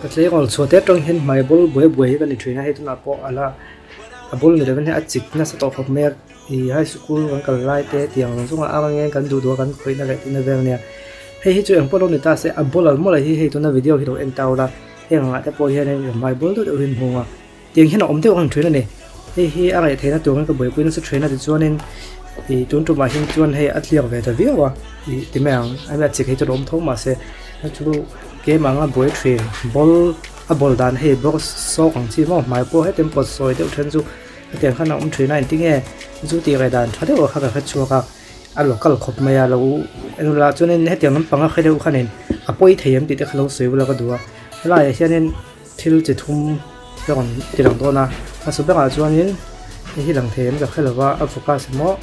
Ka tleirawl chhuah te atang hian hmai bul buai buai hi ka ni thin a hei tunah pawh ala a bul ni lovin hei a chik nasa tawh khawp mai a ih high school kan kal lai te tiang zawng zawng a ang angin kan duh duh a kan khawih na leh tihna vel ania hei hi chu engpawh lo ni ta se a bul al mawlh hi hei tuna video hi lo en ta ula heng angah te pawh hianin hmai bul deuh deuh hi an hmu ang a. Tiang hian a awm deuh ang thin a ni. Hei hi a ngaih theihna turin ka buaipui nasa thin a tichuanin ih tun tumah hian chuan hei a tliak ve ta viau a ih ti mai ang a nia chik hi chu a awm tho mahse hei chu keimah anga buai thin ball a ball dan hei box sawk ang chi maw hmai pawh hetiang pawt sawi deuh then chu hetiang khan a awm thin a engtinge chu tih reh dan tha deuh kha ka hre chhuak a a local khawp mai a lo englah chuanin hetiang lampanga hre deuh khanin a pawi thei em tih te kha lo sawi bula ka duh a helaiah hianin. Thil chi thum ka rawn ti lang dawn a hmasa berah chuanin hei hi lang thei em ka hre lova a focus emaw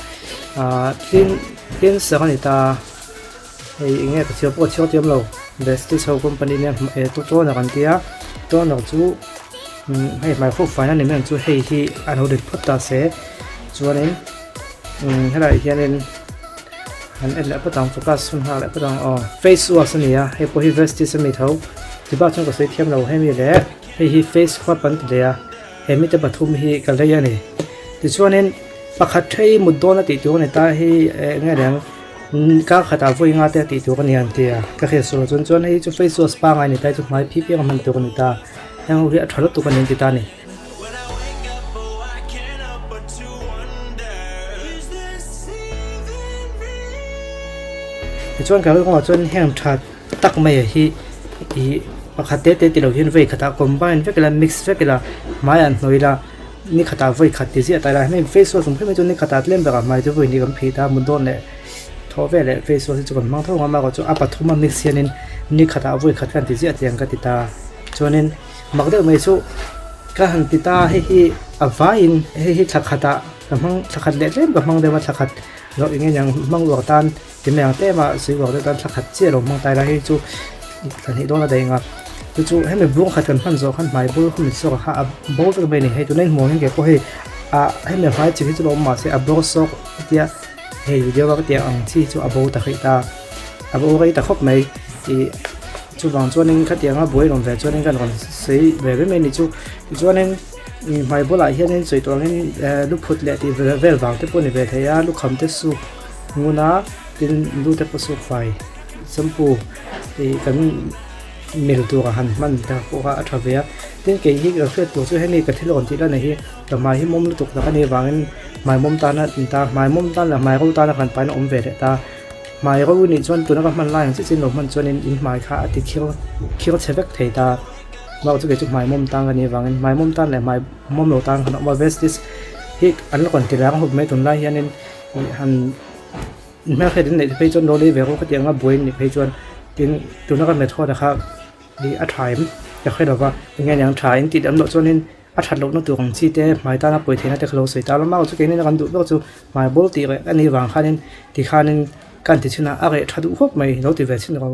ahh clean cleanser a ni ta hei eng nge ka chhiar pawh ka chhiar thiam lo vestige ho company nia eh toner an tia toner chu umm hei hmai fawk faina ni mai ang chu hei hi a lo rit phawt ta se chuanin umm helaiah hianin an en leh phawt ang focus hun nghak leh phawt ang aw face wash a ni a hei pawh hi vestige a mi tho ti bak chuan ka sawi thiam lo hemi leh hei hi face scrub an ti leh a he mite pathum hi ka lei a ni tichuanin pakhat thei mut dawn a tih tur a ni ta hi eh eng nge reng kar khatah vawi nga te a tih tur a ni ang tia ka hriat sual chuan chuan hei chu face wash pangai a ni ta hi chu hmai phih piang a hman tur a ni ta heng ho hi a tha lutuk a ni an ti ta a ni. Tichuan ka rilruah chuan heng tha tak mai hi ih pakhat te te tilo hian vawi khatah combine vek ila mix vek ila hmaiah an hnawih ila ni khatah vawi khat ti ziah ta ila hemi face wash awm phei mai chuan ni khatah tlem berah hmai chu vawi hnih kan phih ta mut dawn leh thaw vel leh face wash hi chu kan hmang tho ang a amaherawhchu a pathum a mix hianin ni khatah vawi khat khan ti ziah tiang ka ti ta chuanin. Mak deuh mai chu ka han ti ta hei hi a vaiin hei hi thla khatah ka hmang thla khat leh tlem ka hmang deuh a thla khat loh eng nge niang hmang uar tan ti mai ang tlem a sui uar deuh tan thla khat chiah lo hmang ta ila hei chu thla hnih dawn a daih ang a chu chu hemi bung khat kan hman zawh khan hmai bul kha min sawk a kha a bo vek mai a ni hei tuna in hmuh ang hian kei pawh hei ah hemi hmai chi hi chu lo awm mahse a bawr sawk tia hei video a ka tih ang chi chu a bo ta hrih ta a bo rei ta khawp mai ih. Chuvang chuanin khatianga buai rawn ve chuanin kan rawn sawi ve ve mai a ni chu. Tichuanin hmai bulah hianin sawi tawh angin lu phut leh tih vel vang te pawh a ni ve thei a, lukham te suk ngun a, tin lu te pawh suk fai shampoo ih kan mil tur a han hman ta pawh kha a tha ve a. Tin kei hi ka hriat tur chu hemi ka thil rawn tih la nei hi ka hmai hi mawm lutuk tak a nih avangin hmai mawm tana ta hmai mawm tan leh hmai ro tana kan paina awm ve leh ta. Hmai ro nih chuan tuna ka hman lai ang chiah chiah in lo hman chuanin in hmai kha a ti khir khir chhe vek thei ta bak chu kei chu hmai mawm tang ka nih avangin hmai mawm tan leh hmai mawm lo tan khan a awm a vestige hi an la rawn ti rang hup mai tunlai hianin ih han hmelhriat in neih phei chuan lo lei ve rawh khatiang a buai nih phei chuan tin tuna ka method a kha ih a tha em ka hre lova enge niang tha in tih dam loh chuanin. A that lohna tur ang chi te hmai tana pawi theihna te kha lo sawi ta lo maw chu keini kan duh ber chu hmai bawr tih reh a nih vang khanin tikhanin kan ti chhin a a reh tha duh khawp mai lo ti ve chhin ro.